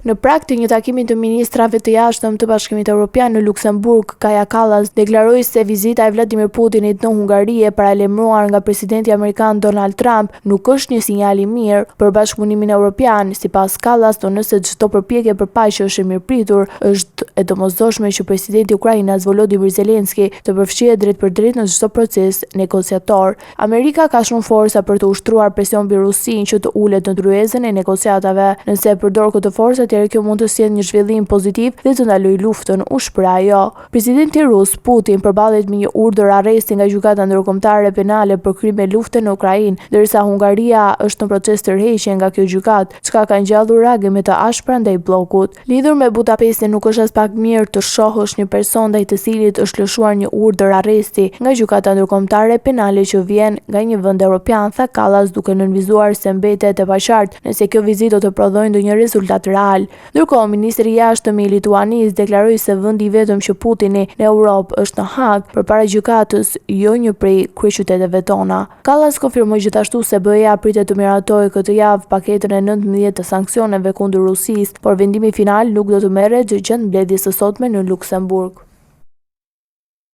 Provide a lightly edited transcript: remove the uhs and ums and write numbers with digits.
Në prag të një takimi të ministrave të jashtëm të Bashkimit Evropian në Luksemburg, Kaja Kallas deklaroi se vizita e Vladimir Putinit në Hungari e paralajmëruar nga presidenti amerikan Donald Trump nuk është një sinjal i mirë për bashkëpunimin evropian. Sipas Kallas, ndonëse çdo përpjekje për paqe është e mirëpritur, është e domosdoshme që presidenti ukrainas Volodymyr Zelensky të përfshihet drejtpërdrejt në çdo proces negociator. Amerika ka shumë forca për të ushtruar presion mbi Rusinë që të ulet në tryezën e negociatave. Nëse e përdor këtë forcë, atëherë kjo mund të sjellë një zhvillim pozitiv dhe të ndalojë luftën, u shpreh ajo. Presidenti rus, Putin, përballet me një urdhër arresti nga Gjykata Ndërkombëtare Penale për krime lufte në Ukrainë, ndërsa Hungaria është në proces tërheqje nga kjo gjykatë, çka ka ngjallur reagime të ashpra ndaj bllokut. Lidhur me Budapestin nuk është aspak mirë të shohësh një person ndaj të cilit është lëshuar një urdhër arresti nga Gjykata Ndërkombëtare Penale që vjen nga një vend europian, tha Kallas duke nënvizuar se mbetet e paqartë nëse kjo vizitë do të prodhojë ndonjë rezultat real. Ndërkohë, ministri i Jashtëm i Lituanisë deklaroi se vendi i vetëm që Putini në Europë është në Hagë, përpara gjykatës, jo një prej kryeqyteteve tona. Kallas konfirmoi gjithashtu se BE-ja pritet të miratojë këtë javë paketën e 19 të sanksioneve kundër Rusisë, por vendimi final nuk do të merret gjatë mbledhjes së sotme në Luksemburg.